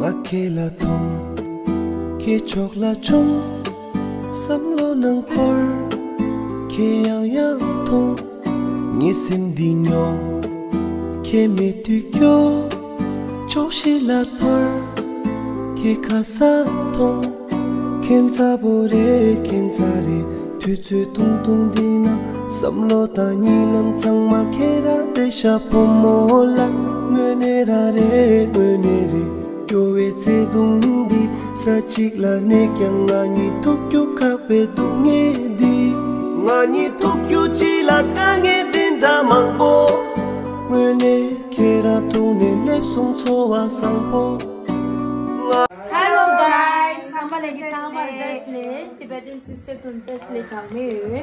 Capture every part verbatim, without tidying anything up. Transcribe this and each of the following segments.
ང་ཁྱེད་ལ་མཐོང་། ཁྱེད་ཕྱོགས་ལ་མཆོང་། བསམ་བློ་ནང་འཁོར། ཁྱེད་ཡང་ཡང་མཐོང་། ངའི་སེམས་འདི་ཉོ། ཁྱེད་མེད་དུས་སྐྱོ། ཕྱོགས་བཞི་ལ་འཐོར། ཁྱེད་ཁ་ས་མཐོང་། ཁྱེད་མཛའ་པོ་རེད། ཁྱེད་མཛའ་རེད། དུས་ཚོད་ཐུང་ཐུང་འདི་ན། བསམ་བློ་དང་གཉིད་ལམ་ཚང་མ་ཁྱེད་རང་རེད་ཤག་བུ་མོ་ལགས། དངོས་གནས་རང་རེད། དངོས་གནས་རེད། སྐྱོ་བའི་བརྩེ་དུང་འདི། ས་གཅིག་ལ་གནས་ཀྱང་ང་གཉིས་ཐུག་རྒྱུ་ཁག་པའི་སྡུག་བསྔལ་འདི། ང་གཉིས་ཐུག་རྒྱུ་གཅིག་ལ་དཀའ་ངལ་འདི་འདྲ་མང་པོ། དངོས་གནས་ཁྱེད་རང་ཐུག་ནས་སླེབས་སོང་། ཚོར་བ་བཟང་པོ། Hello guys, ཚང་མ་ལ་ཡི་གེ་ཚང་མ་བཀྲ་ཤིས་བདེ་ལེགས། Tibetan sister ཐུག་བཀྲ་ཤིས་བདེ་ལེགས་གྲངས་མེད་ཡོད།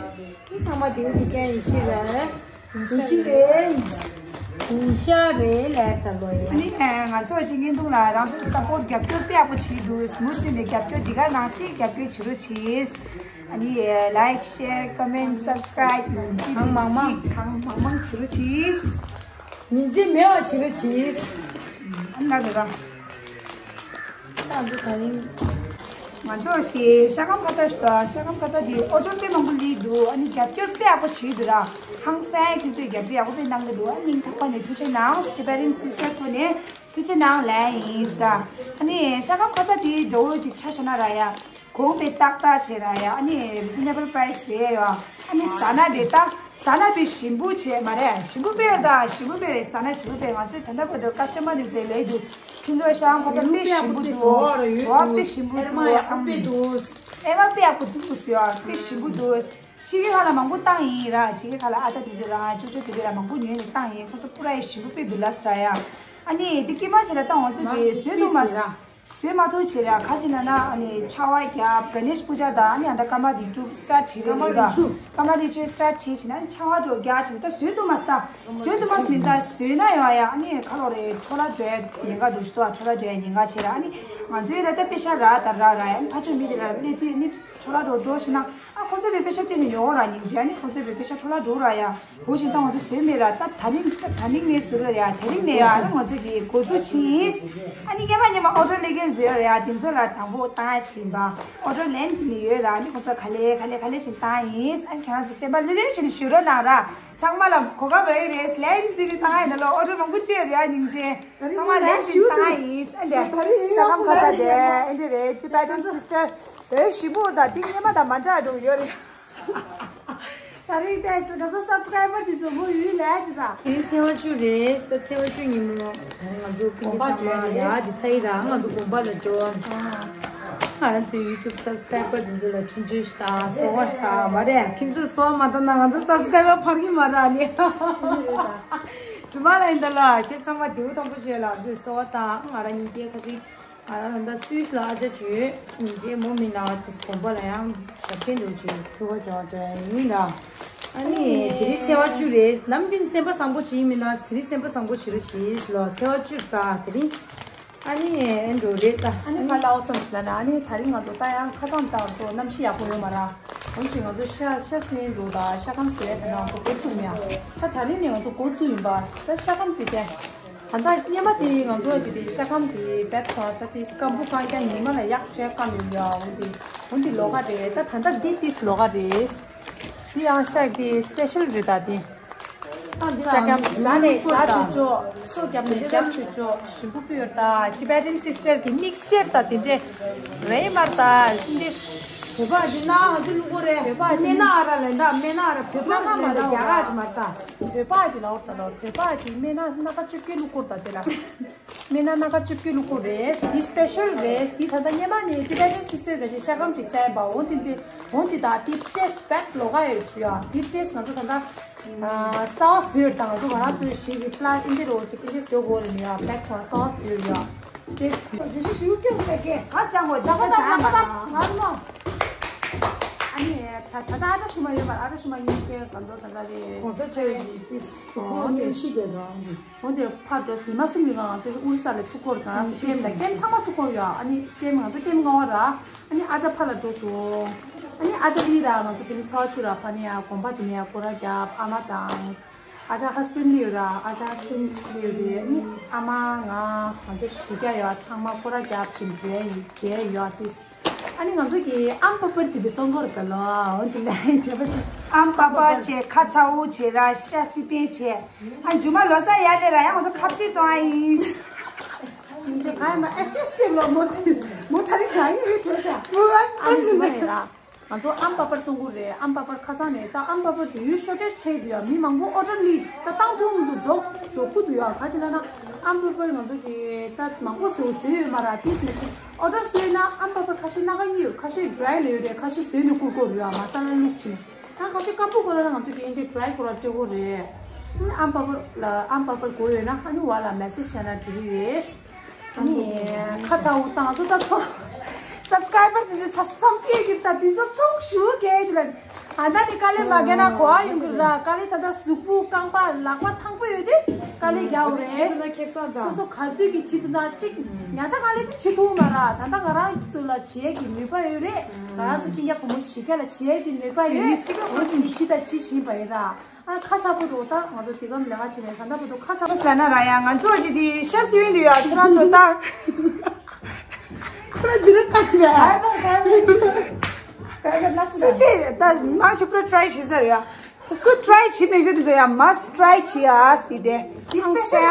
ཚང་མ་བདེ་པོ་བདེ་རྐྱང་ཡིན་ཤེས་རེད། ཡིན་ཤེས་རེད། ཡིན་ཤེས་རེད་ལབ་ད་ལོ་ཡིན། ཨ་ནི་ང་ཚོ་ཅིག་བརྙན་ཐུང་ལ་རང་ཚོའི་སཔོར་རྒྱབ་སྐྱོར་དཔེ་ཡག་པོ་བྱེད་ཀྱི་འདུག་མུ་མཐུད་ནས་རྒྱབ་སྐྱོར་འདི་ག་ནང་བཞིན་རྒྱབ་སྐྱོར་བྱེད་རོགས་གྱིས། ཨ་ནི་like, share, comment, subscribe གང་མང་མང་། གང་མང་མང་བྱེད་རོགས་གྱིས། ཉིན་མཚན་མེད་པ་བྱེད་རོགས་གྱིས། ཨ་ནི་ལ་དེ་ག་ང་ཚོ་ད་རིང་། ང་ཚོ་ཞེས་ཤ་ཁམ་ཁ་ཚ་ཞུ་དང་། ཤ་ཁམ་ཁ་ཚ་དེ་ཨོ་ཅོ་དཔེ་མང་པོ་ལི་འདུག་ཨ་ནི་རྒྱབ་སྐྱོར་དཔེ་ཡག་པོ་བྱེད་འདུག་ར། ཧང་སང་ཁྱོད་ཚོས་རྒྱབ་སྐྱོར་ཡག་པོ་དཔེ་གནང་གི་འདུག་ཨ་ནི་ཐོག་པ་ནས་ཐུགས་རྗེ་གནང་། Tibetan sister ཁོ་ནས་ཐུགས་རྗེ་གནང་ལན་ཡིན་ས། ཨ་ནི་ཤ་ཁམ་ཁ་ཚ་དེ་འགྲོ་འོས་ཅིག་ཆ་བཞག་ན་ར་ཡ། གོང་དཔེ་ཏག་ཏག་བྱས་ར་ཡ། ཨ་ནི་reasonable price རེད་ཡ། ཨ་ནི་ཟ་ན་དཔེ་ཏག་ཟ་ན་དཔེ་ཞིམ་པོ་བྱས་མ་རེད། ཞིམ་པོ་དཔེ་རེད་ད། ཞིམ་པོ་དཔེ་རེད། ཟ་ན་ཞིམ་པོ་དཔེ། ང་ཚོའི་ད་ལྟ་བར་དུ་customer དེ་ཚོས་ལས་འདུག་ཁྱེད་ཚོ་ཤ་ཁམ་ཁ་ཚ་དཔེ་ཞིམ་པོ་འདུག་བྲོ་བ་དཔེ་ཞིམ་པོ་འདུག་ཨེ་མ་ཡག་པོ་དཔེ་འདུག་ཨེ་མ་དཔེ་ཡག་པོ་འདུག་ཟེར་ཡ། དཔེ་ཞིམ་པོ་འདུག་ཕྱི་རྒྱལ་ཁག་ལ་མང་པོ་བཏང་ཡིན་ར། ཕྱི་རྒྱལ་ཁག་ལ་ཨ་ཅག་དེ་ཚོ་ར་ཅོ་ཅོ་དེ་ཚོ་ལ་མང་པོ་ཉོས་ནས་བཏང་ཡིན། ཁོ་ཚོ་པུ་ར་ཡི་ཞིམ་པོ་དཔེ་འདུག་ལབ་ས་ཡ། ཨ་ནི་དེ་དཀྱིལ་མ་བྱས་ལ་ད་ང་ཚོ་དེ་བཟོས་འདུག་མ་ས། བཟོས་མ་ཐུབ་བྱས་ར། ག་ཅི་ན་ན་ཨ་ནི་ཆར་པ་བརྒྱབ། ག་ནེཤ་པུ་ཇ་དང་ཨ་ནི་ཨ་ད་ཀ་མ་དེ་ཊུབ་སི་ཊར་ཊི་བྱེད་རེད་ཀ་མ་དེ་ཊུབ་སི་ཊར་ཊི་བྱེད་ན་ཆར་པ་འགྲོ་རྒྱག་བྱས་ད་བཟོས་འདུག་མ་ས། བཟོས་འདུག་མ་ས་མིན་ད་བཟོས་ན་ཡོང་ཡ། ཨ་ནི་ཁ་ལོ་རེ་འཕྲོ་བརླག་འགྲོ་ཡ་ཉེན་ཁ་འདུག་ཤི་ཏོ། འཕྲོ་བརླག་འགྲོ་ཡ་ཉེན་ཁ་བྱས་ར། ཨ་ནི་ང་ཚོའི་ལ་ད་པེ་ཤ་ར་ད་ར་ར་ཡ། ཨ་ནི་ཕ་ཆོས་མི་དེ་ལ་སླེབས་དུས་ཨ་ནི་འཕྲོ་བརླག་འགྲོ་འགྲོ་ཤི་ན། ཨ་ཁོ་ཚོས་པེ་པེ་ཤ་སྟེར་ནས་ཡོང་ར་ཉིན་རྗེས་ཨ་ནི་ཁོ་ཚོས་པེ་པེ་ཤ་འཕྲོ་བརླག་འགྲོ་ར་ཡ། འོ་བཞིན་ད་ང་ཚོ་བཟོས་མེད་ར། ད་ད་རིང་ད་རིང་ནས་བཟོས་ར་ཡ། དེ་རིང་ནས་ཡ་ཨ་ནི་ང་ཚོས་ཀྱི་འགོ་འཛུགས་བྱས་ཡིན། ཨ་ནི་སྔན་མ་སྔན་མ་ཨོ་ཌར་སླེབས་མཁན་བཟོས་ར་ཡ། དེ་ཚོ་ལ་དང་པོ་བཏང་ཡ་བྱས་ཡིན་པ། ཨོ་ཌར་ལན་དེ་ནས་ཡོད་ར། ཨ་ནི་ཁོ་ཚོ་ག་ལེ་ག་ལེ་ག་ལེ་བྱས་བཏང་ཡིན། ཨ་ནི་ཁྱེད་རང་ཚོ་སེམས་པ་ལྷོད་ལྷོད་བྱས་ནས་བཞུགས་རོགས་གནང་ར། ཚང་མ་ལ་གོ་སྐབས་རེ་རེ་ལན་དེ་ནས་བཏང་ཡ་ཡིན་ད་ལོ། ཨོ་ཌར་མང་པོ་སྤྲད་ར་ཡ་ཉིན་རྗེས། ཚང་མ་ལན་དེ་བཏང་ཡིན། ཨ་འདི་ཤ་ཁམ་ཁ་ཚ་དེ་ཨ་འདི་རེད། Tibetan sister དེ་ཞིམ་པོ་དང་དེ་སྔན་མ་དང་མ་འདྲ་འགྲོ་གི་ཡོད་རེད། ད་རིང་ཏོག་ཙམ་ང་ཚོ་སབ་སི་ཀ་རའི་བར་དེ་ཚོ་མོ་ཡུལ་ལ་དེ་དང་། དེ་རིང་ཚེས་པ་བཅུ་རེད། ད་ཚེས་པ་བཅུ་ཉིན་མོ་ང་ཚོ་ཕིན་ཚང་མ་ཡ་དེ་ཚ་ཡི་ར་ང་ཚོ་དགོན་པ་ལ་འགྲོ། ང་རང་ཚོའི་ཡུ་ཊུབ་སབ་སི་ཀ་རའི་བར་དེ་ཚོ་ལ་འཕྲིན་བཅོལ་ཞིག་དང་གསོལ་བ་ཞིག་དང་མ་རེད། ཁྱེད་ཚོས་གསོལ་བ་མ་བཏབ་ན་ང་ཚོ་སབ་སི་ཀ་རའི་བར་འཕར་གི་མ་རེད་ཨ་ནི། རྫུན་མ་ལ་ཡིན་ད་ལ་ཁྱེད་ཚང་མ་བདེ་པོ་ཐང་པོ་བྱོས་ལ་ང་ཚོས་གསོལ་བ་བཏབ། ང་རང་ཉིན་རྗེས་ཁ་སང་ང་རང་ད་ལྟ་སུད་སི་ལ་ཨ་ཅག་བྱོས། ཉིན་རྗེས་མོ་མི་ན་དེ་དགོན་པ་ལ་ཡང་ཞབས་བརྟན་འགྲོ་བྱོས། ཕུལ་བ་འབྱོར་འགྲོ་ཡ་ཡིན་ར། ཨ་ནི་དེ་རིང་ཚེས་པ་བཅུ་རེད། ནམ་རྒྱུན་སེམས་པ་བཟང་པོ་བྱེད་ཡིན་མིན་ན་དེ་རིང་སེམས་པ་བཟང་པོ་བྱེད་རོགས་བྱེད་ལོ། ཚེས་པ་བཅུ་ད་དེ་རིང་ཨ་ནི་ཨེ་འགྲོ་རེད་ད། ཨ་ནི་ང་ལ་ཨོ་སམ་ཞིག་ལ་ན་ཨ་ནི་ད་རིང་ང་ཚོ་ད་ཡང་ཁ་སང་ད་ཚོ་གནམ་གཤིས་ཡག་པོ་ཡོད་མ་ར། འོན་ཀྱང་ང་ཚོ་ཤ་ཤ་སེན་འགྲོ་ད་ཤ་སྐམ་བཟོ་ཡ་དེ་ན་ང་ཚོ་འགོ་བཙུགས་མེད་ཨ། ད་ད་རིང་ནས་ང་ཚོ་འགོ་བཙུགས་ཡིན་པ། ད་ཤ་སྐམ་དེ་དེ། ད་ལྟ་སྔོན་མ་དེ་ང་ཚོ་ཅི་དེ་ཤ་སྐམ་དེ་བེད་ཁོ་ད་དེ་སྐམ་པོ་བཀང་ཀྱང་ཉི་མ་ལ་ཡག་བྲལ་བཀང་ཡོད་ཡ། འོན་ཏེ་འོན་ཏེ་ལོགས་ཀ་རེད། ད་ད་ལྟ་འདི་དེ་ལོགས་ཀ་རེད། འདི་ཡང་ཤ་དེ་སི་པེ་ཤལ་རེད་ད་དེ། ཤ་སྐམ་ཟ་ནས་ཟ་ཆོག་ཆོག་སོ་བརྒྱབ་ནས་བརྒྱབ་ཆོག་ཆོག་ཞིམ་པོ་ཕུལ་ཡོད་ད། Tibetan sister གི་དམིགས་བསལ་ད་དེ་འདྲས་རེད་མ་རེད་ད། འདི་བོད་པ་ཅིག་ན་ང་ཚོ་ལུག་གོ་རེད། བོད་པ་ཅིག་སྨན་སྣ་ཨ་ར་ལེན་ད། སྨན་སྣ་ཨ་ར་བོད་པ་ཅིག་ལེན་ད། རྒྱ་གར་ཅིག་མ་རེད་ད། བོད་པ་ཅིག་ལ་འོར་ད་ལོར་བོད་པ་ཅིག་སྨན་སྣ་སྣ་ཁ་བཅོ་བརྒྱད་ལུག་གོ་རེད་ད། དེ་ལ་སྨན་སྣ་སྣ་ཁ་བཅོ་བརྒྱད་ལུག་གོ་རེད། འདི་སི་པེ་ཤལ་རེད། འདི་ད་ལྟ་སྔོན་མ་ནས་Tibetan sister ག་ཞིག་ཤ་སྐམ་ཅིག་ཟས་པ། འོ་དེ་འདི་འོ་འདི་ད་འདི་ཏེས་བེད་ལོགས་ཀ་ཡོད་ཞུ་ཡ། འདི་ཏེས་ང་ཚོ་ད་ལྟ་ཨ་གསར་པ་བཟོས་དང་ང་ཚོ་ང་རང་ཚོའི་ཞིག་གི་པི་ལན་ཨིན་དེ་རོ་ཅིག་ཨིན་དེ་བཟོ་དགོས་རེད་མི་ཡ། བེད་ཁོ་གསར་པ་བཟོས་ཡ། ཏེས་ཞུ་ཞུ་ཞུ་སྐྱོན་ཟེར་གི་ག་ཅང་གོ་ད་ག་ཅང་མ་ང་ནོ། ཨ་ནི་ད་ད་ད་ཨ་ཅག་ཞུ་མ་ཡོད་པ། ཨ་ཅག་ཞུ་མ་ཡིན་ཞེས་གང་ཚོ་ད་ད་རེད། གོང་ས་ཆོས་ཀྱི་ཏེས་འོ་ནི་ཤི་གི་རང་གི་འོ་དེ་ཕར་འགྲོ་ཟིན་མ་གསུམ་ཡོད་ང་ཚོ་ཨུ་རི་ས་ལ་ཚུར་འཁོར་དང་ཀེམ་དང་ཀེམ་ཚང་མ་ཚུར་འཁོར་ཡོད། ཨ་ནི་ཀེམ་ང་ཚོ་ཀེམ་ལྔ་པ་ར། ཨ་ནི་ཨ་ཅག་ཕར་ལ་འགྲོ་སོང་། ཨ་ནི་ཨ་ཅག་ལི་ར་ང་ཚོ་དེ་ནི་ཚ་བ་ཆུ་ར་ཕ་ནི་ཡ་གོམ་པ་དེ་ནི་ཡ་སྐོར་ར་རྒྱབ་ཨ་མ་དང་ ཨ་ཅག་ཧ་སི་བེན་ཌི་ཡོད་ར། ཨ་ཅག་ཧ་སི་བེན་ཌི་ཡོད་རེད། ཨ་ནི་ཨ་མ་ང་ང་ཚོ་བཞི་བརྒྱ་ཡོད། ཚང་མ་སྐོར་ར་རྒྱབ་ཅིང་འགྲོ་ཡ་ཡོད་ཏིས། ཨ་ནི་ང་ཚོ་གི་ཨམ་པ་པར་དེ་བའི་བཙོང་གོ་ར་ད་ལོ། འོན་ཏེ་ལན་དྲན་པ་ཞིག་ཨམ་པ་པར་བྱས། ཁ་ཚ་བོ་བྱས་ར། ཤ་སི་པན་བྱས། ཨ་མཇུག་མ་ལོ་གསར་ཡར་སླེབས་ར་ཡང་ང་ཚོ་ཁ་ཟས་བཙོང་ཨ་ཡིན། ཁྱེད་ཁ་ཡ་མ་ཨེ་སི་ཊི་ཨེ་སི་ཊི་ལོ་མོ་དེ་མོ་ཐ་རི་ཁ་ཡིན་ཧེ་གྲོལ་ཤ་མོ་ཨ་ཨ་ནི་ཞུ་མ་ཡིན་ར། ང་ཚོ་ཨམ་པ་པར་བཙོང་གི་རེད། ཨམ་པ་པར་ཁ་སང་ནས་ད་ཨམ་པ་པར་དུ་ཡུལ་ཤོ་ཊེ་ཇི་ཆེ་དུ་ཡ། མི་མང་པོ་ཨོ་ཌར་ལི་ད་བཏང་ཐུབ་མི་འདུག་རྫོགས་རྫོགས་ཀུ་དུ་ཡ། ག་ཅི་ལ་ན་ཨམ་པ་པར་ང་ཚོ་གི་ད་མང་པོ་བཟོ་བཟོས་ཡོད་མ་ར། ཏིས་མེ་ཤིན་ཨོ་ཌར་བཟོས་ན་ཨམ་པ་པར་ཁ་ཤས་སྣ་ཁ་གཉིས་ཡོད། ཁ་ཤས་ཌི་རའི་ལ་ཡོད་རེད། ཁ་ཤས་བཟོས་ནས་བསྐུར་དགོས་རེད་ཡ། མ་ས་ལ་བླུགས་ཕྱིན་ད་ཁ་ཤས་དཀར་པོ་དགོས་ལ་ན་ང་ཚོ་གི་ཨིན་དེ་ཌི་རའི་དགོས་ར་སྤྲད་དགོས་རེད། ཨམ་པ་པར་ལ་ཨམ་པ་པར་དགོས་ཡོད་ན་ཨ་ནི་བ་ལ་མེ་སེ་ཇི་བྱས་ན་འགྲིག་གི་རེད། ཨ་ནི་ཁ་ཚ་བོ་དང་ཚོ་ད་ཚོ་སབ་སི་ཀ་རའི་བར་དེ་ཚོ་ཚ་ཚམ་སྐྱེས་ཀྱི་ད་དེ་ཚོ་ཚོགས་ཞུ་གལ་དུ་ལ། ཨ་ད་ནི་དཀའ་ལས་མ་རྒན་ན་གོ་བ་ཡོང་གི་ར། དཀའ་ལས་ད་ད་གཟུགས་པོ་རྐང་པ་ལག་པ་ཐང་པོ་ཡོད་དེ་དཀའ་ལས་རྒྱག་འོ་རེད། སོ་སོ་ག་དུས་ཀྱི་ཆེད་དུ་ན་གཅིག་ཉལ་ས་དཀའ་ལས་དེ་བྱེད་ཐུབ་མ་ར། ད་ད་ང་རང་ཚོ་ལ་བྱེད་ཀྱི་ནུས་པ་ཡོད་རེད། ང་རང་ཚོ་སྐྱིད་ཀྱ་བུ་མོ་ཞིག་ག་ལ་བྱེད་ཀྱི་ནུས་པ་ཡོད། འོ་ཅིག་གི་ཕྱི་ད་ཅི་བཞིན་པ་ཡིན་ར། ཨ་ཁ་ཚ་པོ་འགྲོ་ད་ང་ཚོ་དེ་གམ་ལས་ཀ་བྱེད་ནས་ད་ལྟ་བར་དུ་ཁ་ཚ་པོ་ཟ་ན་ར་ཡ། ང་ཚོ་ཅི་དེ་ཤ་སི་བིན་དུ་ཡ་ཁྱེད་རང་ཚོ་ད་ཁོ་ར་ཇི་ར་ཀ་ཡ་སུ་ཆེ་ད་མ་ཆི་པྲ་ཊི་རའི་བྱེད་ས་རེད་ཡ། སུ་ཊི་རའི་བྱེད་མེད་གི་དུ་ཡ་མ་སུ་ཊི་རའི་བྱེད་ཡ་སི་དེ་དེ་སི་པེ་ཤལ་ཡ་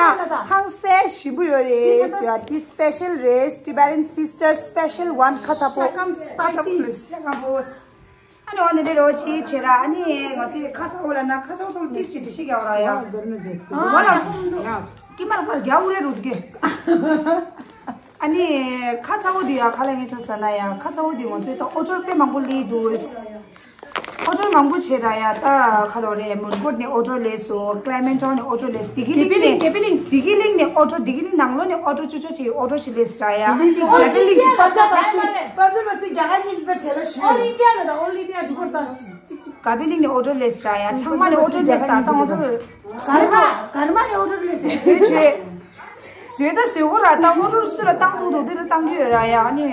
ཧང་སེ་ཞིམ་པོ་ཡོད་རེད་ཡ། དེ་སི་པེ་ཤལ་རེད། ཊི་བེ་ཊན་སི་སི་ཊར་སི་པེ་ཤལ་ཝན་ཁ་ཚ་པོ་ཤ་ཀམ་སི་པའི་སི་ཤ་ཀམ་པོ། ཨ་ནི་འོ་ན་འདི་རོ་ཅི་བྱེད་ར། ཨ་ནི་ང་ཚོས་ཁ་ཚ་བོ་ལ་ན་ཁ་ཚ་བོ་ཏོ་ཏིས་ཅི་ཏི་ཤི་རྒྱག་ར་ཡ། འོ་ལ་ཀི་མ་ལ་ཁ་རྒྱག་རེ་རུ་གི། ཨ་ནི་ཁ་ཚ་བོ་འདི་ཡ་ཁ་ལ་ངའི་ཁྲོ་ས་ན་ཡ། ཁ་ཚ་བོ་འདི་ང་ཚོས་ད་ཨོ་ཊར་དཔེ་མང་པོ་ལི་འདུག་ཨོ་ཊར་མང་པོ་བྱེད་ར་ཡ། ད་ཁ་ལོ་རེ་མོན་གྷོ་ནས་ཨོ་ཊར་ལས་སོ། ཀླེ་མེན་ཊོན་ནས་ཨོ་ཊར་ལས། དི་གི་ལིང་ནས་དི་གི་ལིང་ནས་ཨོ་ཊར། དི་གི་ལིང་ནང་ལོ་ནས་ཨོ་ཊར་ཅོ་ཅོ་ཅིག་ཨོ་ཊར་ཞིག་ལས་ར་ཡ། ཨ་ནི་དི་གི་ལིང་གི་པ་ཏ་པ་སི་པ་ཏ་པ་སི་རྒྱ་གར་གཉིས་འདི་འདྲ་བྱེད་ལ་ཞུ། ཀ་པི་ལིང་ནས་ཨོ་ཊར་ལས་ར་ཡ། ཚང་མ་ནས་ཨོ་ཊར་ལས་ར། ད་ང་ཚོ་གར་མ་གར་མ་ནས་ཨོ་ཊར་ལས་བཟོས་བྱས་བཟོས་ད་བཟོས་གོ་ར། ད་ཨོ་ཊར་སུ་ལ་བཏང་ཐུབ་འདུག་དེ་ལ་བཏང་གི་ཡོད་ར་ཡ། ཨ་ནི་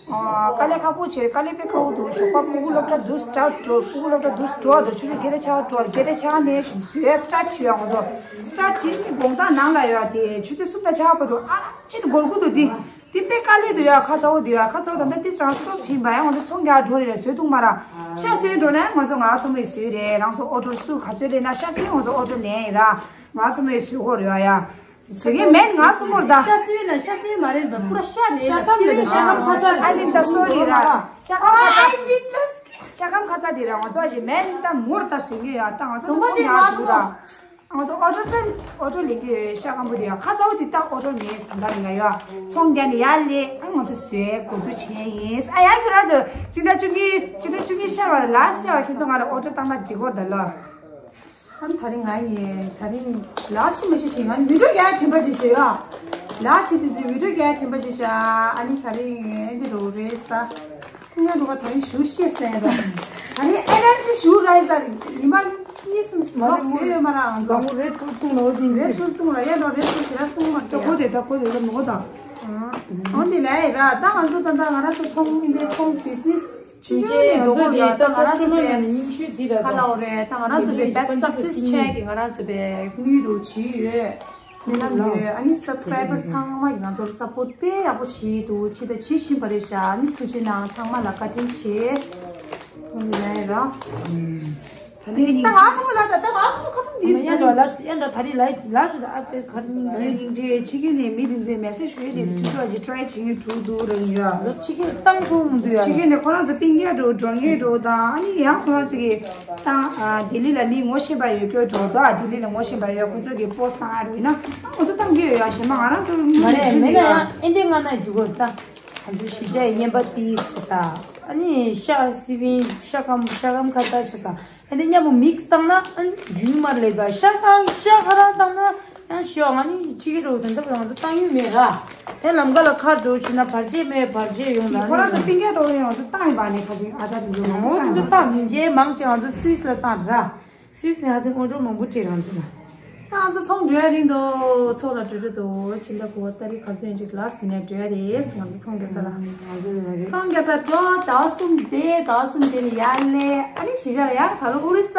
དཀའ་ལས་ཁག་པོ་བྱས། དཀའ་ལས་དཔེ་ཁག་པོ་འདུག་ཞོགས་པ་སྤུ་གུ་སློབ་གྲྭ་འདུག་སི་ཊར་ཊི་འགྲོ། སྤུ་གུ་སློབ་གྲྭ་འདུག་འགྲོ་འདུག་ཆུ་ཚོད་བརྒྱད་དང་ཕྱེད་ཀ་དྲུག་བརྒྱད་དང་ཕྱེད་ཀ་ནས་བཟོས་སི་ཊར་ཊི་བྱས་ཡ། ང་ཚོ་སི་ཊར་ཊི་བྱས་ནས་དགོང་དག་ནང་ལ་ཡོད་དེ་ཆུ་ཚོད་གསུམ་དང་ཕྱེད་ཀ་བར་དུ་ཨ་ཅེ་ནི་སྒོར་དགུ་འདུག་དེ། དེ་དཔེ་དཀའ་ལས་འདུག་ཡ། ཁ་ཚ་བོ་འདུག་ཡ། ཁ་ཚ་བོ་ད་ལྟ་དེ་རང་སྟོབས་ཆེན་པ་ཡང་ང་ཚོ་ཚོང་རྒྱག་འགྲོ་རེད་བཟོས་འདུག་མ་ར། ཤ་སོན་འགྲོ་ན་ང་ཚོ་ང་སོ་མོ་ཡི་བཟོས་རེད། རང་ཚོ་ཨོ་ཊར་སུ་ག་ཚོད་ལེན་ན་ཤ་སོན་ང་ཚོ་ཨོ་ཊར་ལེན་ཡི་ར། ང་སོ་མོ་ཡི་བཟོས་གོ་རེད་ཡ། བཟོས་མཁན་མེད་ང་སོ་མོར་ད། ཤ་སོན་ན་ཤ་སོན་མ་རེད་པ། ཁུ་ར་ཤ་རེད་ལ། ཤ་སྐམ་ལ་ཤ་སྐམ་ཁ་ཚ་ཨ་ནི་ད་སོ་རི་ར། ཤ་སྐམ་ཁ་ཚ། ཤ་སྐམ་ཁ་ཚ་དེ་ར་ང་ཚོ་ཨ་ཞེ་མེད་ད་མོར་ད་བཟོས་ངེས་ཡ། ད་ང་ཚོ་ཚོང་རྒྱག་འགྲོ་ར། ང་ཚོ་ཨོ་ཊར་ཨོ་ཊར་ལེན་གྱི་ཡོད། ཤ་སྐམ་པོ་དེ་ཡང་ཁ་ཚ་བོ་དེ་ད་ཨོ་ཊར་མེད་ཟ་འདྲ་མི་འདྲ་ཡོད། ཚོང་རྒྱག་ནས་ཡར་སླེབས། ཨ་ང་ཚོ་བཟོས་འགོ་འཛུགས་བྱས་ཡིན། ཨ་ཡ་ཁྱོད་རང་ཚོ་སྤྱི་ཟླ་བཅུ་གཉིས་སྤྱི་ཟླ་བཅུ་གཉིས་ཤར་བ་ལ་ལ་ཤར་བ་ཁྱོད་ཚོ་ང་ལ་ཨོ་ཊར་བཏང་ན་འགྲིག་གོ་ད་ལ། ཨ་ནི་ད་རིང་ང་ཡིན་ད་རིང་ལ་ཤི་མ་ཤི་ཞིག་ང་ནི་བི་ཌིའོ་རྒྱག་ཡ་དྲན་པ་ཅིག་བྱས་ཡོད། ལ་ཤི་དེ་དུས་བི་ཌིའོ་རྒྱག་ཡ་དྲན་པ་ཅིག་བྱས། ཨ་ནི་ད་རིང་ཨེ་འདི་རོ་རེད་ས། ཁོང་ཡང་འགྲོ་ག་ད་རིང་ཞུ་ཤེས་སེ་ཡ་ད། ད་རིང་ཨེ་ནར་ཇི་ཞུ་ར་ཡི་ས་རེད། ཉི་མ་གཉིས་གསུམ་ལོག་ཟེར་ཡོད་མ་ར་ང་ཚོ། ཟ་མོ་རེད་ཕུལ་གཏོང་ལོ་ཅིང་རེད་ཕུལ་གཏོང་ར་ཡ་འགྲོ་རེད་ཕུལ་ཞེ་དྲག་གཏོང་མ་ད་གོ་དེ་ད་གོ་དེ་ད་མོ་ད། ཨང་དེ་ལས་ར་ད་ང་ཚོ་ད་ད་ང་ར་ཚོ་ཚོང་ཨིན་དེ་ཚོང་བི་ཛི་ནེ་སི་ཆུང་ཆུང་ནས་འགྲོ་གོ་ར་ད་ང་ར་ཚོ་པའི་ཁ་ལའོ་རེད་ད་ང་ར་ཚོ་པའི་བེད་སག་སེ་སི་ཆེ་གི་ང་ར་ཚོ་པའི་དངུལ་རུ་བྱི་ཡོད། མི་ལ་ལོས་ཨ་ནི་སབ་སི་ཀ་རའི་བར་ཚང་མ་ང་ཚོར་སབ་པོར་ཊི་དཔེ་ཡག་པོ་བྱེད་འདུག་བྱེད་དང་བྱེད་བཞིན་པ་རེད་ཤག་ཨ་ནི་ཐུགས་རྗེ་གནང་། ཚང་མ་ལ་བཀའ་དྲིན་ཆེ། ཁོང་གི་ལན་ར། ད་ནི་ད་ང་ཚོ་ལ་ད་ད་ང་ཚོ་ཁ་ཚོ་འདི་ཡ་འགྲོ་ལ་ཡ་འགྲོ་ད་རི་ལ་ལ་ཞུ་ད་ཨ་པེ་ཁར་ནི་ང་ཡིན་རྗེ་ཕྱི་རྒྱལ་ནས་མི་རིགས་འཛིན་མེ་སེ་ཞུ་ཡི་རེད། ཐུགས་རྗེ་ཅི་ཊི་རའི་བྱེད་ངེས་འགྲོ་འདུག་ར་ཡ། ཕྱི་རྒྱལ་བཏང་ཐུབ་མི་འདུག་ཡ། ཕྱི་རྒྱལ་ནས་ཁོ་རང་ཚོ་པིང་རྒྱ་འགྲོ་འགྲོ་ངེས་འགྲོ་ད་ཨ་ནི་ཡང་ཁོ་རང་ཚོ་གི་ད་ལྡི་ལི་ལ་མི་ངོ་ཤེས་པ་ཡོད་སྐྱོ་འགྲོ་ད་ལྡི་ལི་ལ་ངོ་ཤེས་པ་ཡོད་ཁོ་ཚོ་གི་པོ་སི་ཊི་བཏང་ཨ་རུ་ཡིན་ན་ཨ་ཁོ་ཚོ་བཏང་གི་ཡོད་ཡ་ཞེ་མ་ང་རང་ཚོ་མ་རེད་མེད་ན་ཡ། ཨེ་འདི་ང་ན་རྒྱུ་གོ་ད་ང་ཚོ་གཞིས་ཆགས་ཡན་པ་ཏི་ཆེ་ས་ཨ་ནི་ཤ་སི་བིན་ཤ་སྐམ་ཤ་སྐམ་ཁ་ཏ་ཆེ་ས་ཨེ་འདི་མཉམ་པོ་མིག་སི་བཏང་ན་ཨ་ནི་རྒྱུན་མ་ལས་ད་ཤ་སྐམ་ཤ་ཁ་ར་བཏང་ན་ཡང་ཤོག་ང་ནི་ཕྱི་གི་རོ་དོན་དག་ང་ཚོ་བཏང་ཡུལ་མེད་ར། དེ་ལམ་ཀ་ལ་ཁ་འགྲོ་ཕྱིན་ན་བར་ཆད་མེད་བར་ཆད་ཡོང་ད་ཁོ་རང་ཚོ་པིང་རྒྱ་འགྲོ་ཡོང་ཚོ་བཏང་ཡིན་པ་ནི་ཁ་ཚིག་ཨ་ད་དེ་ཚོ་མང་པོ་ཨོ་དེ་ཚོ་བཏང་ཡིན་རྗེས་མང་ཆེ་ང་ཚོ་སུད་སི་ལ་བཏང་ར། སུད་སི་ནས་ཧ་སེ་སྔོན་འགྲོ་མང་པོ་སྤྲད་རང་ཚོ་ལ། ང་ཚོ་ཚོང་འགྲོ་ཡ་རིང་དུ་ཚོགས་ལ་འགྲོ་འགྲོ་དུ་ཕྱི་ཟླ་དགུ་པ་ཏ་རིག་ག་ཚོད་ཡིན་ཅིག་ལ་སི་ནས་འགྲོ་ཡ་རེད། ང་ཚོ་ཚོང་རྒྱག་ས་ལ། ཚོང་རྒྱག་ས་འགྲོ་ཟླ་བ་གསུམ་བསྡད་ཟླ་བ་གསུམ་བསྡད་ནས་ཡར་སླེབས་ཨ་ནི་གཞིས་ཆགས་ལ་ཡར་ད་ལོ་ཨོ་རི་ས།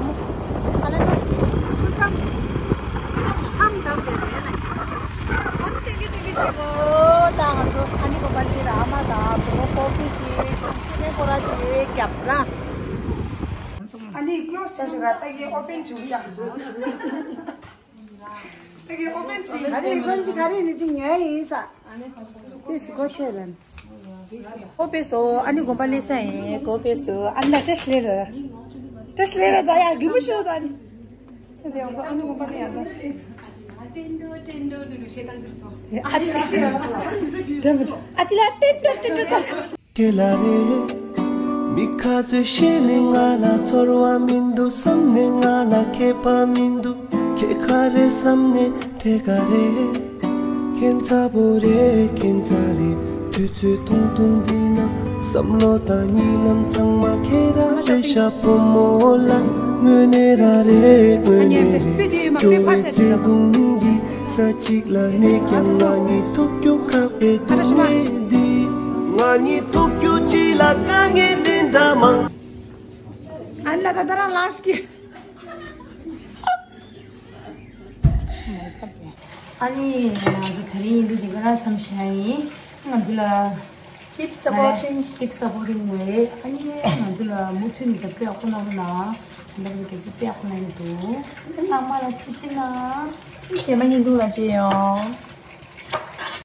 བུ་མོ། ཨ་ལ་ད། ཁུ་ཚང་། ཁུ་ཚང་གི་མཚམས་བསྡམས་པའི་རེད་ལ། ཨ་ནི་ཏིང་གི་ཏིང་གི་བྱེད་གོ། ད་ང་ཚོ་ཨ་ནི་གོ་པ་ལི་ར་ཨ་མ་དང་བུ་མོ་ཀོ་ཕི་ཅིག་ཅི་ནས་ཀོ་ར་ཅིག་བརྒྱབ་ར། ཨ་ནི་ཀློ་སི་བྱ་ཞིག་ར་ད་གི་ཨོ་པན་བྱུང་ཡ། ད་གི་ཨོ་པན་བྱས། ག་རེ་གོན་ག་རེ་ནི་ཅི་ཉོ་ཡིན་ས། དེ་སི་གོ་ཆེ་ལན། ཨོ་པེ་སོ་ཨ་ནི་དགོན་པ་ལེ་ས་ཡིན་གོ་པེ་སོ་ཨ་ནི་ལ་བཀྲ་ཤིས་ལེ་ར། བཀྲ་ཤིས་ལེ་ར་ད་ཡ་རྒྱུ་མི་ཤོད་ད་ནི། ཨ་ནི་དགོན་པ་ལེ་ཡ་ད། ཨ་ཅི་ལ་ཨ་ཅི་ལ་ཏེན་ཏོ་ཏེན་ཏོ་ད། ཁྱེད་ལ་རེ། མི་ཁ་ཚོས་ཤེས་ནས་ང་ལ་ཚོར་བ་མི་འདུག་བསམ་ནས་ང་ལ་མཁས་པ་མི་འདུག་ཁྱེད་ག་རེ་བསམ་ནས་དེ་ག་རེ། ཁྱེད་ཚ་པོ་རེད་ཁྱེད་ཚ་རེད། དུས་ཚོད་ཐུང་ཐུང་འདི་ན་བསམ་བློ་དང་གཉིད་ལམ་ཚང་མ་ཁྱེད་རང་རེད་ཤག་བུ་མོ་ལ་དངོས་གནས་ར་རེད་དངོས་གནས་རེད། སྐྱོ་བའི་བརྩེ་དུང་འདི། ས་གཅིག་ལ་གནས་ཀྱང་ང་གཉིས་ཐོབ་རྒྱུ་ཁག་པའི་སྡུག་བསྔལ་འདི། ང་གཉིས་ཐོབ་རྒྱུ་ཅི་ལ་དཀའ་ངལ་འདི་འདྲ་མང་། ཨ་ལ་ད་ད་རང་ལགས་ཀྱི། ཨ་ནི་ང་ཚོ་དེ་རིང་ཡིན་དུས་འདི་ག་རང་མཚམས་བཞག་ཡིན། ང་ཚོ་ལ་keep supporting keep supporting རེད། ཨ་ནི་ང་ཚོ་ལ་མུ་མཐུད་ནས་རྒྱབ་སྐྱོར་ཡག་པོ་གནང་རོགས་གནང་། འདི་ལ་དེ་ཚོ་དཔེ་ཡག་པོ་ལེན་འདུག་ཚང་མ་ལ་ཐུགས་རྗེ་གནང་། རྗེས་མ་བརྙན་ཐུང་ལ་མཇལ་ཡོང་།